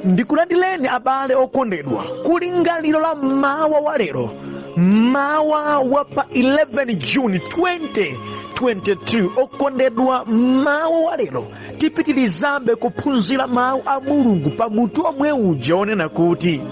Ndikulandireni abale okondedwa kulingaliro la mmawa wa lero, mmawa wa pa 11 June 2022. Okondedwa, mmawa wa lero tipitirizabe kuphunzira mawu a Mulungu pa mutu omwe uja onena kuti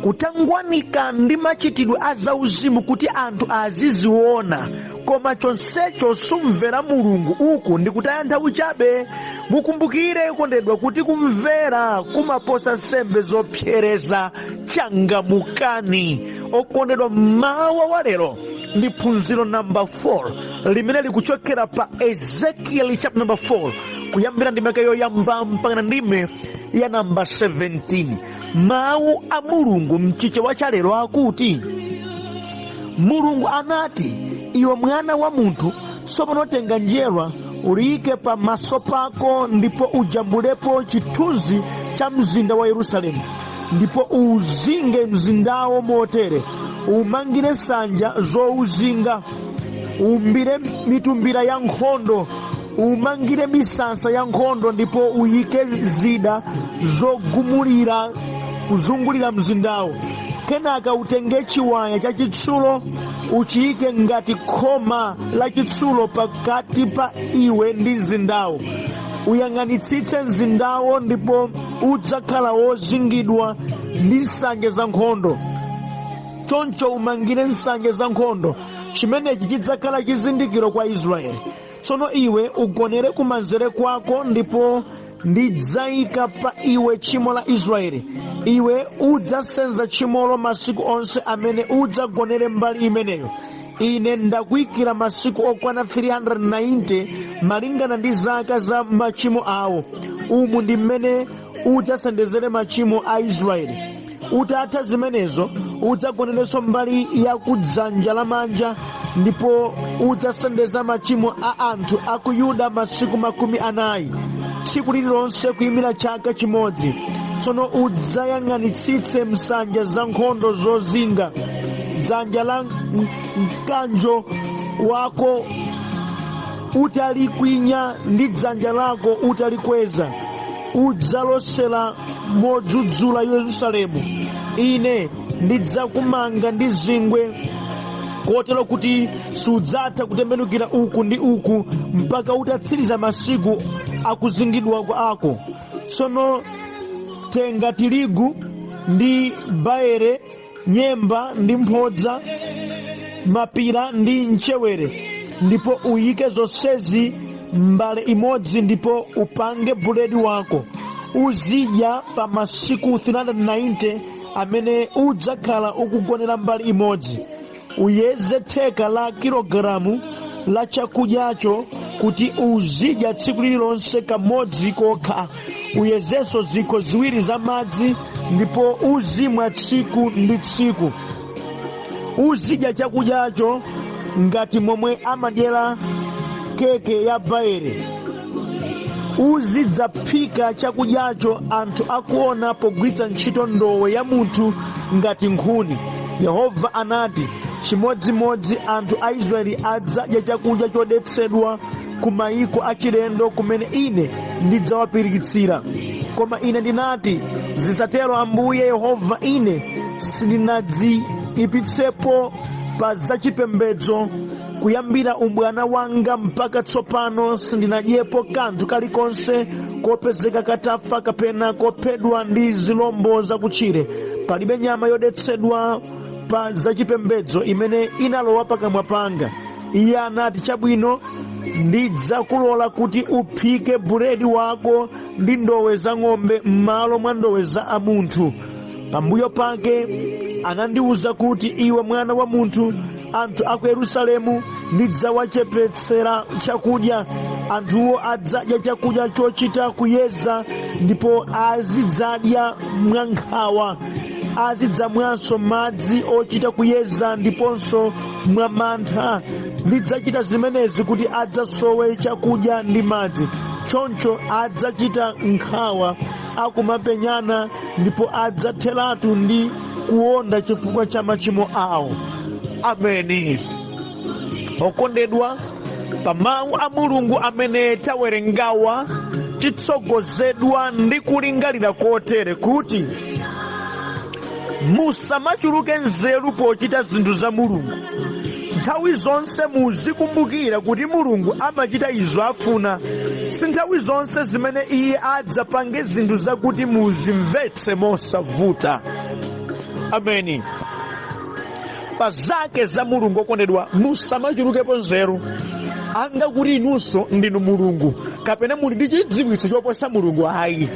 kutangwanika ndi machitidwe a zauzimu kuti anthu aziziona, koma chonsecho sumvera Mulungu, uku ndikutaya nthawi chabe. Mukumbukire okondedwa kuti kumvera kumaposa nsembe zopsereza. Changamukani okondedwa, mmawa wa lero ndi phunziro namba 4 limene likuchokera pa Ezekiel chapter number 4, kuyambira ndime yoyamba mpaka ndime ya namba 17. Mawu a Mulungu mchichewa cha lero akuti, Mulungu anati, iwe mwana wa munthu, tsopano tenga njerwa uliyike pamaso pako ndipo ujambulepo chithunzi cha mzinda wa Yerusalemu, ndipo uzinge mzindawo motere: umangire nsanja zowuzinga, umbire mitumbira ya nkhondo, umangire misasa ya nkhondo, ndipo uyike zida zogumulira kuzungulira mzindawo. Kenaka utenge chiwaya chachitsulo, uchiyike ngati khoma la chitsulo pakati pa iwe ndi mzindawo. Uyang'anitsitse mzindawo, ndipo udzakhala wozingidwa ndi nsanja za nkhondo. Choncho umangire nsanja za nkhondo. Chimenechi chidzakhala chizindikiro kwa Israeli. Tsono iwe ugonere kumanzere kwako, ndipo ndidzayika pa iwe tchimo la Israeli. Iwe udzasenza tchimolo masiku onse amene udzagonere mbali imeneyo. Ine ndakuyikira masiku okwana 390 malingana ndi zaka za machimo awo. Umu ndi mmene udzasendezere machimo a Israeli. Utatha zimenezo, udzagonerenso mbali ya kudzanja lamanja, ndipo udzasendeza machimo a anthu a ku Yuda masiku 40, tsiku lililonse kuyimira chaka chimodzi. Tsono udzayang'anitsitse nsanja za nkhondo zozinga, dzanja la mkanjo wako utalikwinya ndi dzanja lako utalikweza. Udzalosera modzudzula Yerusalemu. Ine ndidzakumanga ndi zingwe kotero kuti sudzatha kutembenukira uku ndi uku mpaka utatsiriza masiku akuzingidwa ako. Tsono tenga tirigu ndi barele, nyemba ndi mphodza, mapira ndi mchewere, ndipo uyike zonsezi mbale imodzi, ndipo upange buledi wako. Uzidya pa masiku 390 amene udzakhala ukugonera mbali imodzi. Uyeze theka la kilogalamu la chakudyacho kuti uzidya tsiku lililonse kamodzi kokha. Uyezenso zikho ziwiri za madzi, ndipo uzimwa tsiku ndi tsiku. Uzidya chakudyacho ngati momwe amadyera keke ya barele. Uzidzaphika chakudyacho anthu akuona pogwiritsa ntchito ndowe ya munthu ngati nkhuni. Yehova anati, chimodzimodzi anthu a Israeli adzadya chakudya chodetsedwa ku mayiko achilendo kumene ine ndidzawapirikitsira. Koma ine ndinati, zisatero Ambuye Yehova, ine sindinadziyipitsepo pa zachipembedzo. Kuyambira ubwana wanga mpaka tsopano sindinadyepo kanthu kalikonse kopezeka katafa kapena kophedwa ndi zilombo zakutchire. Palibe nyama yodetsedwa pa zachipembedzo imene inalowa pakamwa panga. Iye anati, chabwino, ndidzakulola kuti uphike buledi wako ndi ndowe za ng'ombe m'malo mwa ndowe za amunthu. Pambuyo pake anandiwuza kuti, iwe mwana wa munthu, anthu a ku Yerusalemu ndidzawachepetsera chakudya. Anthuwo adzadya chakudya chochita kuyeza, ndipo azidzadya mwankhawa. Azidzamwanso madzi ochita kuyeza ndiponso mwamantha. Ndidzachita zimenezi kuti adzasowe chakudya ndi madzi. Choncho adzachita nkhawa akumapenyana, ndipo adzatheratu ndi kuwonda chifukwa cha machimo awo. Ameni. Okondedwa, Pa mawu a Mulungu amene tawerengawa, titsogozedwa ndi kulingalira kotere kuti musamachuluke nzeru pochita zinthu za Mulungu. Nthawi zonse muzikumbukira kuti Mulungu amachita izo afuna. Si nthawi zonse zimene iye adzapange zinthu zakuti muzimvetse mosavuta. Ameni. Pa zake za Mulungu, okondedwa, musamachulukepo nzeru anga kuti inunso ndinu Mulungu kapena muli ndi chidziwitso choposa Mulungu. Ayi,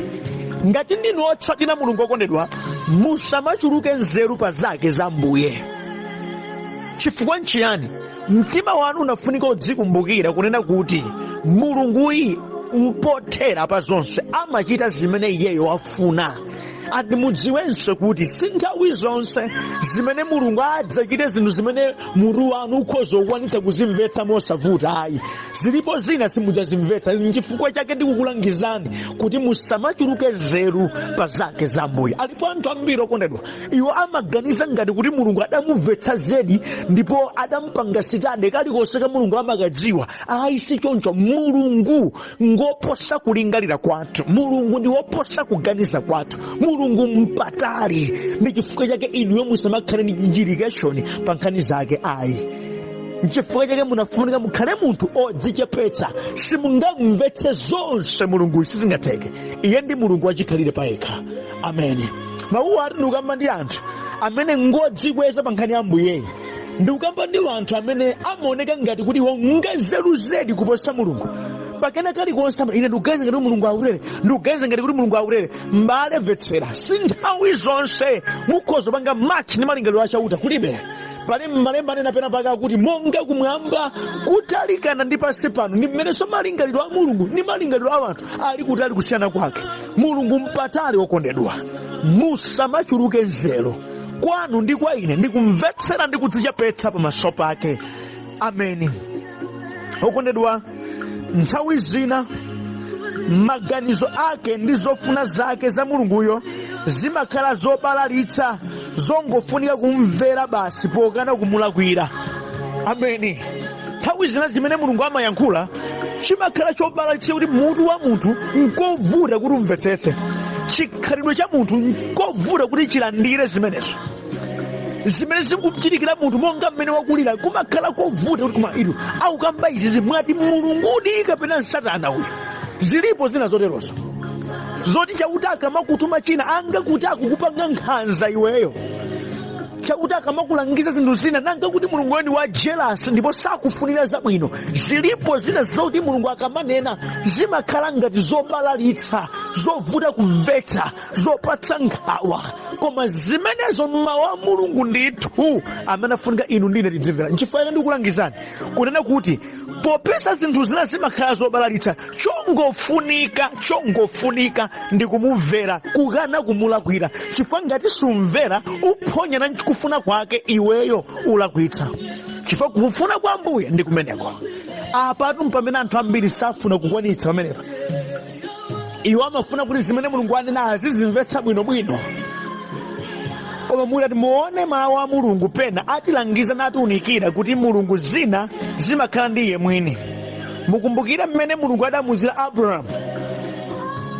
ngati ndinu otsatira Mulungu, okondedwa, musamachuluke nzeru pa zake za Mbuye. Chifukwa nchiyani? Mtima wanu unafunika udzikumbukira kunena kuti Mulunguyi mpothera pa zonse amachita zimene iyeyo afuna. And mudziwenso kuti si nthawi zonse zimene Mulungu adzachite zinthu zimene mutu wanu ukhoza kukwanitsa kuzimvetsa mosavuta. Ayi, zilipo zina simudzazimvetsa. Nchifukwa chake ndikukulangizani kuti musamachuluke nzeru pa zake za Ambuye. Alipo anthu ambiri, okondedwa, iwo amaganiza ngati kuti Mulungu adamumvetsa zedi ndipo adampanga study, kalikonse ka Mulungu amakadziwa. Ayi, si choncho. Mulungu ngoposa kulingalira kwathu. Mulungu ndi woposa kuganiza kwathu. Mulungu mpatali. Ndi chifukwa chake inuyo musamakhale ndi chinjirikeshoni pa nkhani zake. Ayi, nchifukwa chake munafunika mukhale munthu odzichepetsa. Simungamvetse zonse Mulungu, sizingatheke. Iye ndi Mulungu wachikhalire payekha. Ameni. Mawuwa ati ndikukamba ndi anthu amene ngodzikweza pa nkhani ya Ambuyeyi. Ndikukamba ndi anthu amene amaoneka ngati kuti iwo nganzeru zedi kuposa Mulungu pakena kalikonse. Ine ndikuganiza ngati kuti Mulungu aulere, ndikuganiza ngati kuti Mulungu aulere. Mbale, mvetsera, si nthawi zonse mukhoza panga match ndi malingaliro achauta. Kulibe. Pali malemba anena pena pake akuti monga kumwamba kutalikana ndi pansi pano, ndi mmenenso malingaliro a Mulungu ndi malingaliro a anthu ali kutali kusiyana kwake. Mulungu mpatali. Okondedwa, musamachuluke nzeru. Kwanu ndi kwa ine ndikumvetsera ndi kudzichepetsa pamaso pake. Ameni. Okondedwa, nthawi zina maganizo ake ndi zofuna zake za Mulunguyo zimakhala zobalalitsa, zongofunika kumvera basi pokana kumulakwira. Ameni. Nthawi zina zimene Mulungu amayankhula chimakhala chobalalitsa, kuti mutu wa munthu nkovuta kuti umvetsetse, chikhalidwe cha munthu nkovuta kuti chilandire zimenezo. Zimene zikuchitikira munthu monga mmene wakulira, kumakhala kovuta kuti koma inu akukamba izi mwati Mulungudi kapena Satana uyu? Zilipo zina zoterozo zoti Chauta akamakutuma china anga kuti akukupanga nkhanza iweyo. Chauta akamakulangiza zinthu zina nanga kuti Mulungu weni wa jealous ndipo sakufunira zabwino. Zilipo zina zoti Mulungu akamanena zimakhala ngati zobalalitsa, zovuta kumvetsa, zopatsa nkhawa, koma zimenezo mmawu a Mulungu ndithu amene afunika inu ndine tidzimvera. Nchifukwa chake ndikulangizani kunena kuti popeza zinthu zina zimakhala zobalalitsa, chongofunika ndi kumumvera, kukana kumulakwira, chifukwa ngati sumvera uphonyana kufuna kwake, iweyo ulakwitsa, chifukwa kufuna kwa Ambuye ndi kumeneko. Apatu pamene anthu ambiri safuna kukwanitsa pamenepa. Iwo amafuna kuti zimene Mulungu anena azizimvetsa bwinobwino, koma mutati muone mawu a Mulungu pena atilangiza natiunikira kuti Mulungu zina zimakhala ndi iye mwini. Mukumbukire mmene Mulungu adamuzira Abrahamu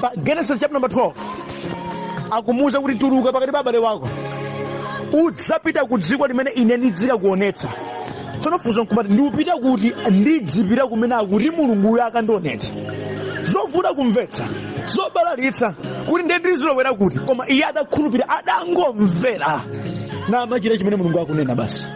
pa Genesis chapter number 12, akumuwuza kuti tuluka pakati pa abale wako, udzapita ku dziko limene ine ndidzikakuonetsa. Tsono funso nkumati, ndiupita kuti? Ndidzipita kumene akuti Mulunguyo akandionetsa. Zovuta kumvetsa, zobalalitsa, kuti ndiye ndizilowera kuti? Koma iye adakhulupirira, adangomvera namachita chimene Mulungu akunena basi.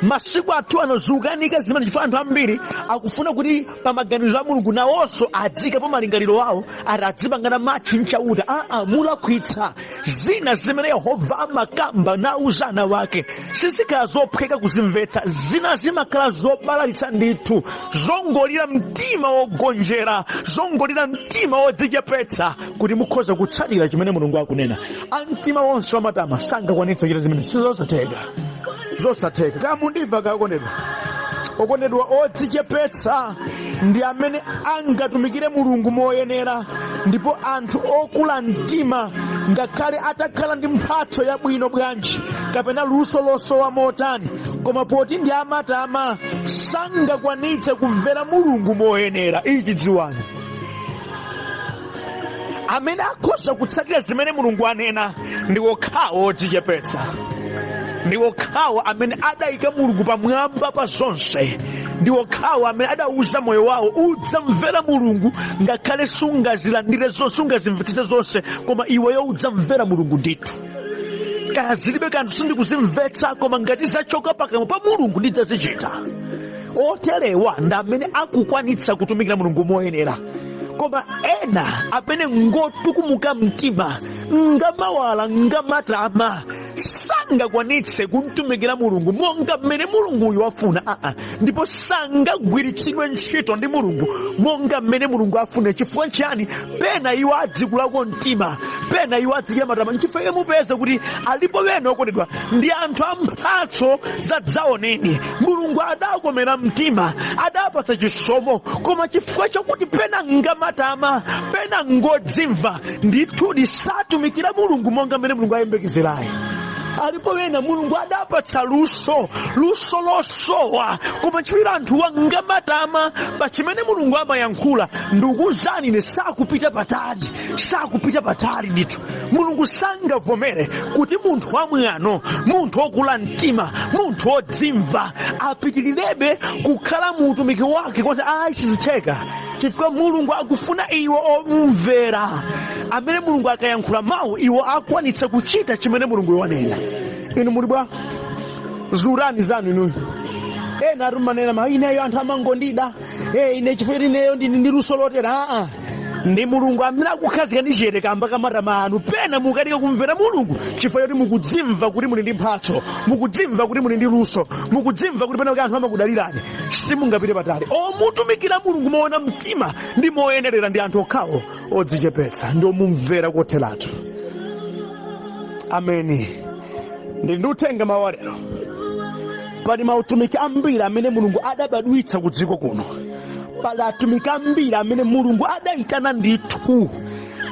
Masiku athu ano zikukanika zimene, chifukwa anthu ambiri akufuna kuti pa maganizo a Mulungu nawonso adzikapo malingaliro awo, ati adzipangana match nchauta. Aa, mulakwitsa. Zina zimene Yehova amakamba nauza ana wake sizikhala zophweka kuzimvetsa. Zina zimakhala zobalalitsa ndithu, zongolira mtima wogonjera, zongolira mtima wodzichepetsa kuti mukhoza kutsatira chimene Mulungu akunena. Amtima wonse wamatama sangakwanitse kuchita zimene, sizosatheka, zosatheka. Kamundimva kakondedwa? Okondedwa, odzichepetsa ndi amene angatumikire Mulungu moyenera, ndipo anthu okula mtima Ngakhale atakhala ndi mphatso yabwino bwanji kapena luso losowa motani, koma poti ndi amatama sangakwanitse kumvera Mulungu moyenera. Ichi dziwani, amene akhoza kutsatira zimene Mulungu anena ndi okhawo odzichepetsa, ndi okhawo amene adayika Mulungu pamwamba pa zonse, ndi okhawo amene adauza moyo wawo udzamvera Mulungu ngakhale sungazilandire zonse, sungazimvetsetse zonse, koma iweyo udzamvera Mulungu ndithu. Kaya zilibe kanthu, sindikuzimvetsa, koma ngati zachoka pakamwa pa Mulungu ndidzazichita. Oterewa ndi amene akukwanitsa kutumikira Mulungu moyenera. Koma ena amene ngotukumuka mtima, ngamawala, ngamatama, sangakwanitse kumtumikira Mulungu monga mmene Mulunguyo afuna, aa, ndipo sangagwiritsidwe ntchito ndi Mulungu monga mmene Mulungu afuna. Chifukwa chiyani? Pena iwo adzikulako mtima, pena iwo adzikira matama. Nchifukwa mupeza kuti alipo wena okondedwa ndi anthu amphatso zadzaoneni, Mulungu adakomera mtima, adapatsa chisomo, koma chifukwa chakuti pena ngamatama, pena ngodzimva, ndithudi satumikira Mulungu monga mmene Mulungu ayembekezerayi. Alipo wena Mulungu adapatsa luso, luso losowa, koma chifukwa anthuwa ngamatama pa chimene Mulungu amayankhula, ndikuwuzani ine, sakupita patali, sakupita patali ndithu. Mulungu sangavomere kuti munthu wamwano, munthu wokula mtima, munthu wodzimva apitilirebe kukhala mu utumiki wake konse. Ayi, sizitheka, chifukwa Mulungu akufuna iwo omumvera, amene Mulungu akayankhula mawu iwo akwanitsa kuchita chimene Mulungu wanena. Inu muli bwa zurani zanu inuyo. Ena atumanena ma ineyo anthu amangondida, ine chifukwa ineyo ndili ndi luso lotera. Aa, ndi Mulungu amene akukhazika ndi chete kamba kamatama anu. Pena mukanika kumvera Mulungu chifukwa choti mukudzimva kuti muli ndi mphatso, mukudzimva kuti muli ndi luso, mukudzimva kuti pena anthu amakudalirani, simungapite patali. Omutumikira Mulungu moona mtima ndi moyenerera ndi anthu okhawo odzichepetsa ndi omumvera kotheratu. Ameni. Ndili ndi uthenga mawa lero. Pali mautumiki ambiri amene Mulungu adabadwitsa ku dziko kuno, pali atumiki ambiri amene Mulungu adayitana ndithu,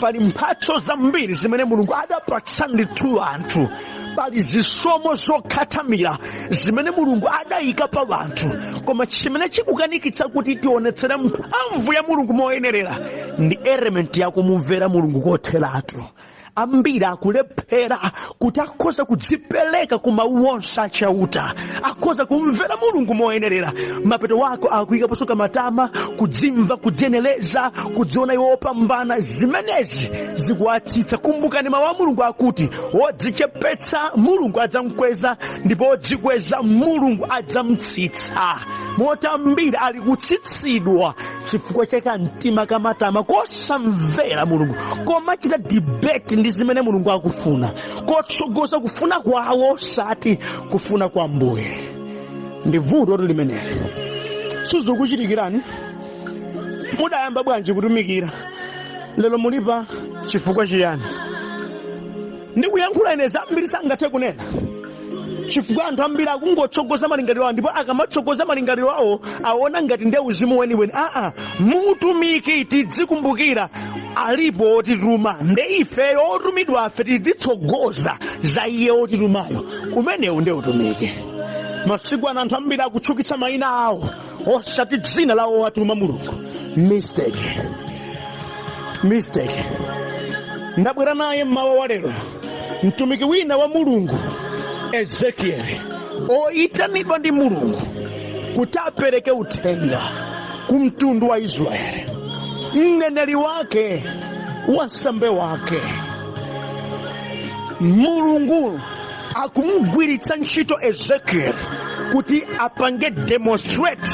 pali mphatso zambiri zimene Mulungu adapatsa ndithu anthu, pali zisomo zokhathamira zimene Mulungu adayika pa anthu, koma chimene chikukanikitsa kuti tionetsere mphamvu ya Mulungu moyenerera ndi element yakumumvera Mulungu kotheratu. Ambiri akulephera kuti akhoza kudzipereka ku mawu onse achauta, akhoza kumvera Mulungu moyenerera. Mapeto wako akuyikaponso kamatama, kudzimva, kudziyenereza, kudziona iwo opambana. Zimenezi zikuwatsitsa. Kumbukani mawu a Mulungu akuti wodzichepetsa Mulungu adzamkweza, ndipo wodzikweza Mulungu adzamtsitsa. Moti ambiri ali kutsitsidwa chifukwa cha kamtima kamatama kosamvera Mulungu, komachita debate ndi zimene Mulungu akufuna, kotsogoza kufuna kwawo osati kufuna kwa Mbuye. Ndi vuto limeneli. Sizikuchitikirani? Mudayamba bwanji kutumikira? Lero mulipa chifukwa chiyani? Ndikuyankhula ine zambiri sangathe kunena, chifukwa anthu ambiri akungotsogoza malingaliro awo, ndipo akamatsogoza malingaliro awo aona ngati ndiye uzimu weniweni. Aa, mutumiki tidzikumbukira alipo otituma, nde ifeyo otumidwa afe tidzitsogoza za iye otitumayo. Umenewu ndiye utumiki. Masiku ano anthu ambiri akutchukitsa mayina awo osati dzina lawo watuma Mulungu. Mistake, mistake. Ndabwera naye mmawa wa lero mtumiki wina wa Mulungu, Ezekieli, oyitanidwa ndi Mulungu kuti apereke uthenga ku mtundu wa Israeli, mneneri wake, wansembe wake. Mulungu akumugwiritsa ntchito Ezekieli kuti apange demonstrate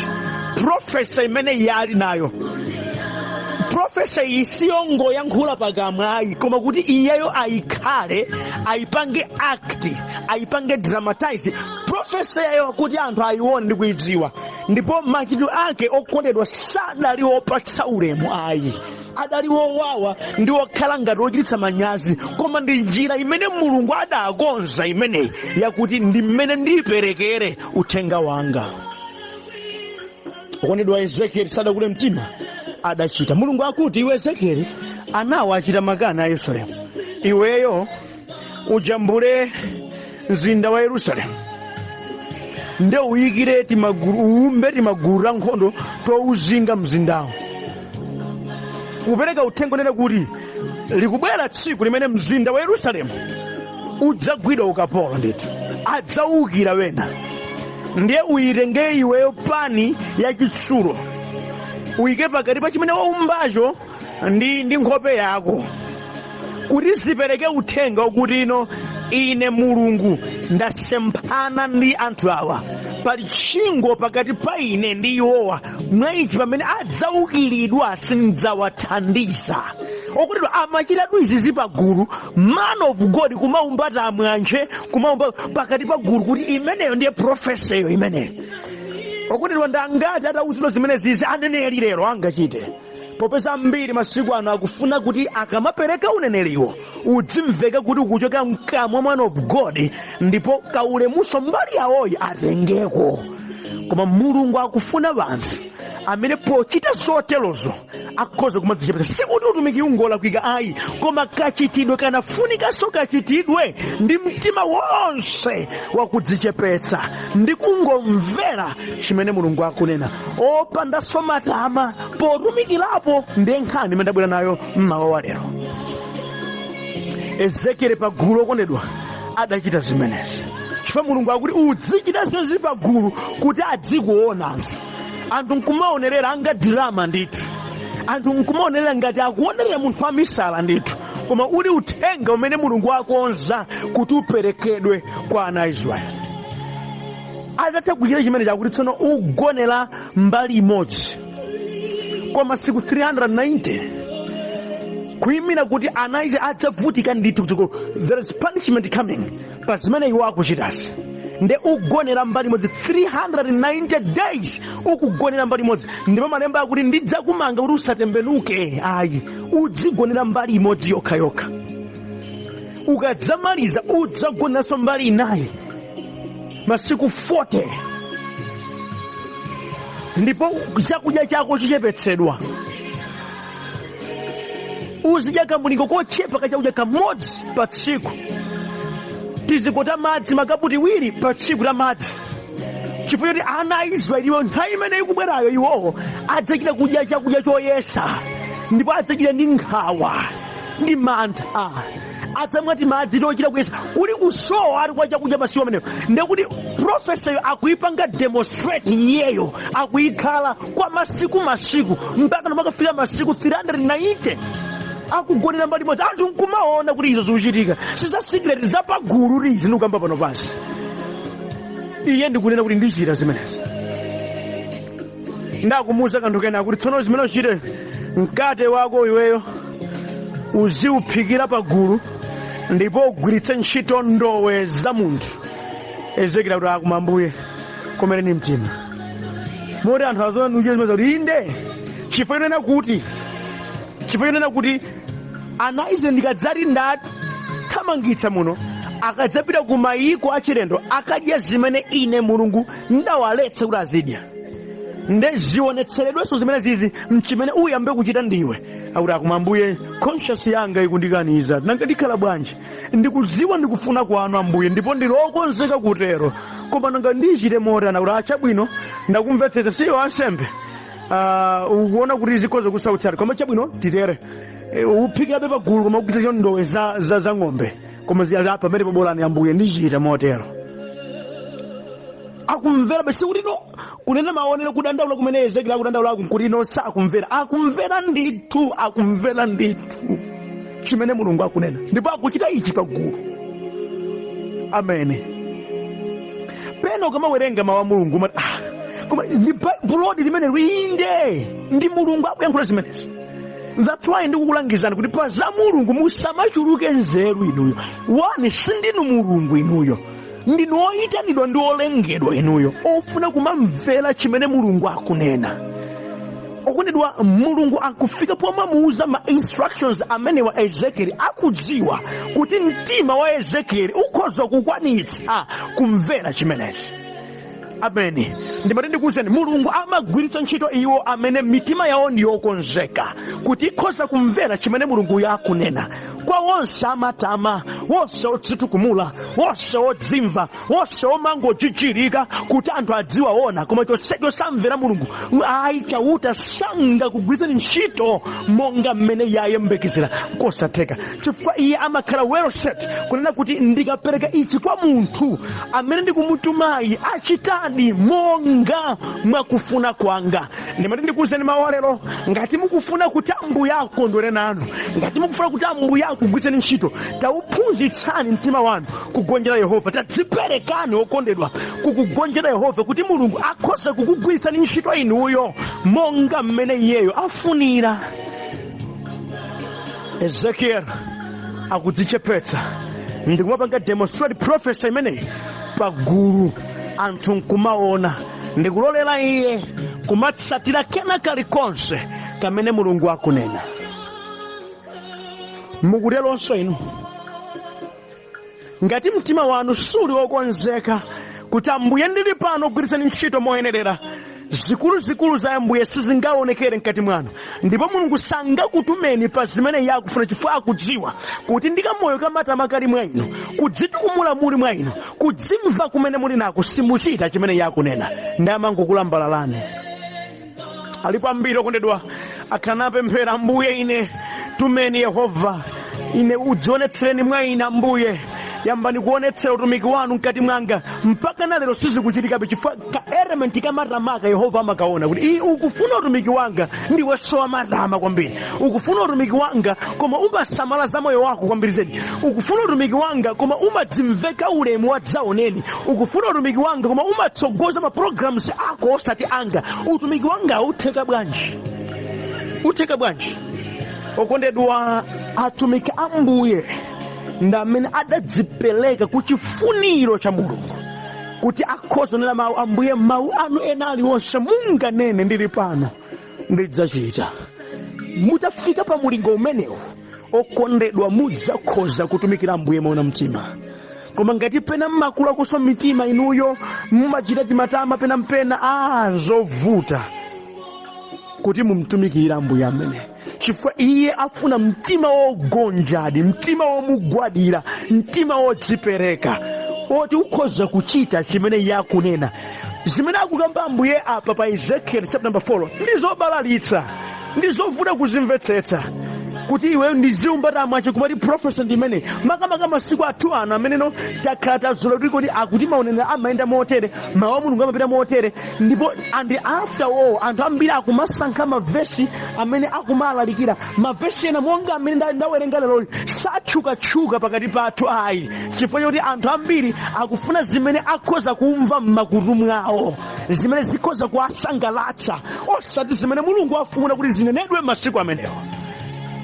prophecy imene iye ali nayo. Prophecy iyi siyongoyankhula pakamwa ayi, koma kuti iyeyo ayikhale, ayipange act, ayipange dramatize prophecy yayo kuti anthu ayione ndi kuyidziwa. Ndipo machitidwe ake, okondedwa, sadali opatsa ulemu ayi, adali wowawa ndi wokhala ngati wochititsa manyazi, koma ndi njira imene Mulungu adakonza imeneyi yakuti ndi mmene ndiperekere uthenga wanga. Okondedwa, Ezekieli sadakule mtima, adachita. Mulungu akuti, iwe Ezekieli, anawo achita makani a Yerusalemu. Iweyo ujambule mzinda wa Yerusalemu, nde uyikire timagulu, uwumbe timagulu ta nkhondo touzinga mzindawo, kupereka uthenga unena kuti likubwera tsiku limene mzinda wa Yerusalemu udzagwidwa ukapolo ndithu, adzawukira wena. Ndiye uyitenge iweyo pani yachitsulo, uyike pakati pa chimene waumbacho ndi nkhope yako, kuti zipereke uthenga wakuti ino ine Mulungu ndasemphana ndi anthu awa, pali tchingo pakati pa ine ndi iwowa. Mwa ichi pamene adzaukiridwa sindidzawathandiza. Okondedwa, amachitatu izizi pagulu, man of God kumaumba tamwanje, kumaumba pakati pa gulu, kuti imeneyo ndiye prophecyyo imeneyo. Okondedwa, ndangati atawuzidwa zimene zizi aneneri lero angachite? Popeza ambiri masiku ano akufuna kuti akamapereka uneneriwo udzimveka kuti ukuchoka mkamwa man of God, ndipo kaulemuso mbali yawoyi atengeko. Koma Mulungu akufuna anthu amene pochita zoterozo akhoza kumadzichepetsa. Sikuti utumiki ungolakwika ayi, koma kachitidwe kanafunikanso kachitidwe ndi mtima wonse wakudzichepetsa ndi kungomvera chimene Mulungu akunena, opandanso matama potumikirapo. Ndiye nkhani imene ndabwera nayo mmawa wa lero. Ezekieli pagulu, okondedwa, adachita zimenezi chifukwa Mulungu akuti udzichita zezi pagulu kuti adzikuona anthu, anthu nkumaonerera anga drama ndithu, anthu nkumaonerera ngati akuonerera munthu wamisala ndithu, koma uli uthenga umene Mulungu akonza kuti uperekedwe kwa ana a Israeli. Atatha kuchita chimene chakuti tsono ugonera mbali imodzi kwa masiku 390, kuyimira kuti ana Israeli adzavutika ndithu kutsogolo. There is punishment coming pa zimene iwo akuchitazi. Nde ugonera mbali imodzi 390 days, ukugonera mbali imodzi, ndipo malemba akuti ndidzakumanga kuti usatembenuke ayi, udzigonera mbali imodzi yokhayokha. Ukadzamaliza udzagoneranso mbali inayi masiku 40, ndipo chakudya chako chichepetsedwa, uzidya kamulingo kochepa kachakudya kamodzi pa tsiku, tiziko ta madzi makapu 2 pa tsiku ta madzi, chifukwa choti ana a Israeli iwo nthawi imene ikubwerayo iwowo adzachita kudya chakudya choyesa, ndipo adzachita ndi nkhawa ndi mantha, adzamwa timadzi tochita kuyesa, kuli kusowa ali kwa chakudya masiku amenewo. Ndekuti prophecyyo akuipanga demonstrate iyeyo, akuyikhala kwa masiku masiku mpaka namakafika masiku 390 akugonera mbali imodzi, anthu nkumaona kuti izo zikuchitika. Si za secret, zapagulu izi ndikukamba pano pansi. Iye ndikunena kuti ndichita zimenezi. Ndakumuuza kanthu kena kuti tsono zimene uchite, mkate wako iweyo uziuphikira pagulu ndipo ugwiritse ntchito ndowe za munthu. Ezekiel kuti akuma, "Ambuye, komereni mtima moti anthu azona ndikuchita zimene kuti inde." Chifukwa chonena kuti ana Israeli ndikadzati ndathamangitsa muno, akadzapita ku mayiko achilendo akadya zimene ine Mulungu ndawaletsa kuti azidya. Nde zionetseredwenso zimene zizi mchimene uyambe kuchita ndiwe. Akuti akuma, "Ambuye, conscience yanga ikundikaniza, nanga ndikhala bwanji? Ndikudziwa ndikufuna kwanu Ambuye, ndipo ndilokonzeka kutero, koma nanga ndichite motani?" Akuti achabwino, ndakumvetsetsa, siyo ansembe, ukuona kuti zikhoza kusautsana, koma chabwino titere. Uphikabe pagulu koma ukuchita ndowe za ng'ombe, koma pamene pabolani Ambuye, ndichita motero. Akumvera basi kuti no kunena maonero kudandaula kumene Ezekiel akudandaula kuti no sakumvera, akumvera ndithu, akumvera ndithu chimene Mulungu akunena, ndipo akuchita ichi pagulu. Amene pena ukamawerenga mawu a Mulungu umati, "Ah, koma ndi Baibulodi limene linde ndi Mulungu akuyankhula zimenezi?" That's why ndikukulangizani kuti pa za Mulungu musamachuluke nzeru inuyo. One, sindinu Mulungu inuyo, ndinu oyitanidwa ndi olengedwa inuyo ofuna kumamvera chimene Mulungu akunena. Okondedwa, Mulungu akufika pomamuuza ma instructions amenewa Ezekieli, akudziwa kuti mtima wa Ezekieli ukhoza kukwanitsa kumvera chimenechi. Ameni. Ndimati ndikuwuzeni, Mulungu amagwiritsa ntchito iwo amene mitima yawo ndi yokonzeka kuti ikhoza kumvera chimene Mulunguyo akunena. Kwa wonse amatama, wonse odzitukumula, wonse odzimva, wonse omangojijirika kuti anthu adziwaona, koma chonsecho samvera Mulungu, ayi, Chauta sangakugwiritseni ntchito monga mmene iye ayembekezera. Kosatheka, chifukwa iye amakhala well set kunena kuti ndikapereka ichi kwa munthu amene ndikumutumayi, achitadi monga mwakufuna kwanga. Ndimati ndikuwuzeni mawu alero, ngati mukufuna kuti Ambuye akondwere nanu, ngati mukufuna kuti Ambuye akugwiritseni ntchito, tauphunzitsani mtima wanu kugonjera Yehova. Tadziperekani, okondedwa, kukugonjera Yehova, kuti Mulungu akhoza kukugwiritsani ntchito inuyo monga mmene iyeyo afunira. Ezekiel akudzichepetsa ndikumapanga demonstrate prophecy imeneyi pagulu, anthu nkumaona, ndikulolera iye kumatsatira kena kalikonse kamene Mulungu akunena. Mukuteronso inu? Ngati mtima wanu suli wokonzeka kuti Ambuye, ndili pano, gwiritsani ntchito moyenerera, zikuluzikulu za Ambuye sizingaonekere mkati mwanu, ndipo Mulungu sangakutumeni pa zimene iye akufuna, chifukwa akudziwa kuti ndi kamoyo kamatama kali mwa inu, kudzitukumula muli mwa inu, kudzimva kumene muli nako, simuchita chimene iye akunena, ndi amangokulambalalani. Alipo ambiri, okondedwa, akhala napemphera, "Ambuye, ine tumeni Yehova, ine udzionetsereni mwa ine. Ambuye, yambani kuonetsera utumiki wanu mkati mwanga." Mpaka na lero sizikuchitikabe, chifukwa ka element kamatamaka Yehova amakaona kuti iyi ukufuna utumiki wanga, ndiwe sowa matama kwambiri. Ukufuna utumiki wanga, koma umasamala za moyo wako kwambiri zedi. Ukufuna utumiki wanga, koma umadzimveka ulemu wadzaoneni. Ukufuna utumiki wanga, koma umatsogoza ma programs ako osati anga. Utumiki wanga utheka bwanji? Utheka bwanji? Okondedwa, atumiki a Mbuye ndi amene adadzipereka ku chifuniro cha Mulungu, kuti akhoza kunena mawu, "Ambuye, mawu anu ena aliwonse munganene, ndili pano, ndidzachita." Mutafika pa mulingo umenewu, okondedwa, mudzakhoza kutumikira Ambuye moona mtima. Koma ngati pena mmakulakonso mitima inuyo, mumachita timatama pena mpena, zovuta kuti mumtumikire Ambuye amene, chifukwa iye afuna mtima wogonjadi, mtima womugwadira, mtima wodzipereka oti ukhoza kuchita chimene iye akunena. Zimene akukamba Ambuye apa pa Ezekiel chapter number 4 ndi zobalalitsa, ndi zovuta kuzimvetsetsa, kuti iwe ndiziumba tamwache kumati prophecy ndi imene. Makamaka masiku athu ano ameneno takhala tazola kuti kodi akuti maonenero amayenda motere, mawu a Mulungu amapita motere, ndipo and after all anthu ambiri akumasankha mavesi amene akumalalikira. Mavesi ena monga amene ndawerenga leroli satchukatchuka pakati pathu ayi, chifukwa choti anthu ambiri akufuna zimene akhoza kumva m'makutu mwawo, zimene zikhoza kuwasangalatsa, osati zimene Mulungu afuna kuti zinenedwe masiku amenewo.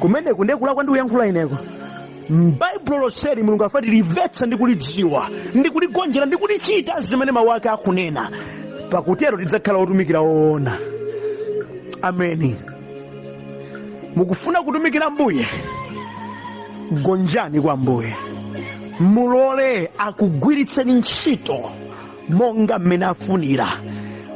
Kumeneku ndiye kulakwa ndi kuyankhula ineko. M'Baibulo lonseli Mulungu afuna tilimvetsa ndi kulidziwa ndi kuligonjera ndi kulichita zimene mawu ake akunena. Pakutero tidzakhala otumikira woona. Ameni. Mukufuna kutumikira Ambuye, gonjani kwa Ambuye, mulole akugwiritseni ntchito monga mmene afunira.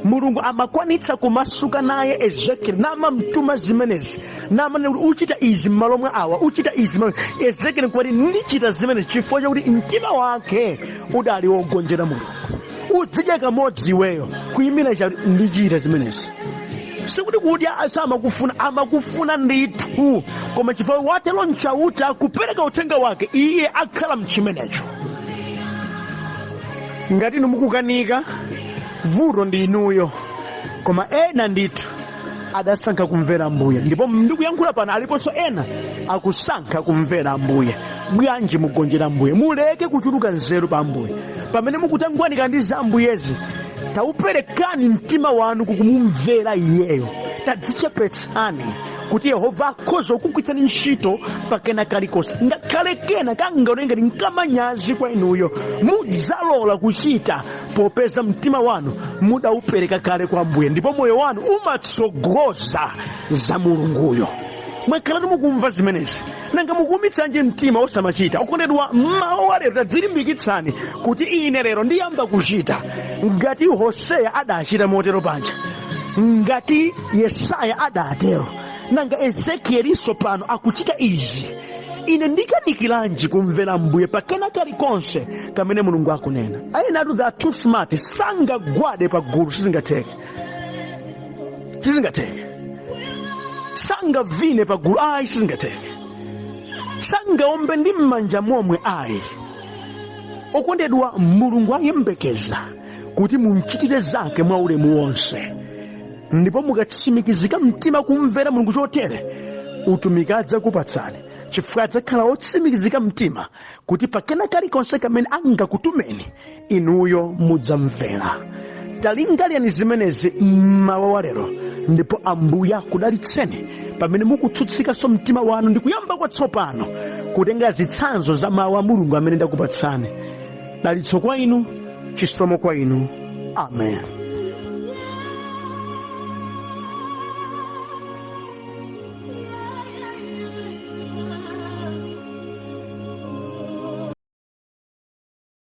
Mulungu amakwanitsa kumasuka naye Ezekiel namamtuma zimenezi, namanena kuti uchita izi m'malo mwa awa, uchita izi m'malo. Ezekiel nkumati ndichita zimenezi, chifukwa chakuti mtima wake udali wogonjera Mulungu. Udzidya kamodzi iweyo kuyimira chakuti ndichita zimenezi. Sikuti kudya samakufuna, amakufuna ndithu, koma chifukwa watero Mchauta kupereka uthenga wake, iye akhala mchimenecho. Ngati inu mukukanika, vuto ndi inuyo, koma ena ndithu adasankha kumvera Ambuye, ndipo ndikuyankhula pano aliponso ena akusankha kumvera Ambuye. Bwanji mugonjera Ambuye? Muleke kuchuluka nzeru pa Ambuye. Pamene mukutangwanika ndi za Ambuyezi, tauperekani mtima wanu kukumumvera iyeyo. Tadzichepetsani kuti Yehova akhoza kukugwiritsani ntchito pakena kalikonse, ngakhale kena kangaoneke ngati nkamanyazi kwa inuyo, mudzalola kuchita, popeza mtima wanu mudaupereka kale kwa Ambuye, ndipo moyo wanu umatsogoza za Mulunguyo. Mwakhalatu mukumva zimenezi, nanga mukuumitsanji mtima osamachita? Okondedwa, mmawa wa lero tadzilimbikitsani kuti ine lero ndiyamba kuchita. Ngati Hoseya adachita motero panja, ngati Yesaya adatero, nanga Ezekieliso pano akuchita izi, ine ndikanikiranji kumvera Mbuye pakena kalikonse kamene Mulungu akunena? Ayenatu they are too smart, sangagwade pa gulu, sizingatheke, sizingatheke. Sangavine pa gulu, ayi, sizingatheke. Sangaombe ndi m'manja momwe, ayi. Okondedwa, Mulungu ayembekeza kuti mumchitire zake mwa ulemu wonse, ndipo mukatsimikizika mtima kumvera Mulungu chotere, utumiki adzakupatsani, chifukwa adzakhala otsimikizika mtima kuti pakena kalikonse kamene angakutumeni inuyo mudzamvera. Talingalirani zimenezi mmawa wa lero, ndipo Ambuye akudalitseni pamene mukutsutsikanso mtima wanu ndi kuyamba kwatsopano kutenga zitsanzo za mawu a Mulungu amene ndakupatsani. Dalitso kwa inu, chisomo kwa inu. Amen.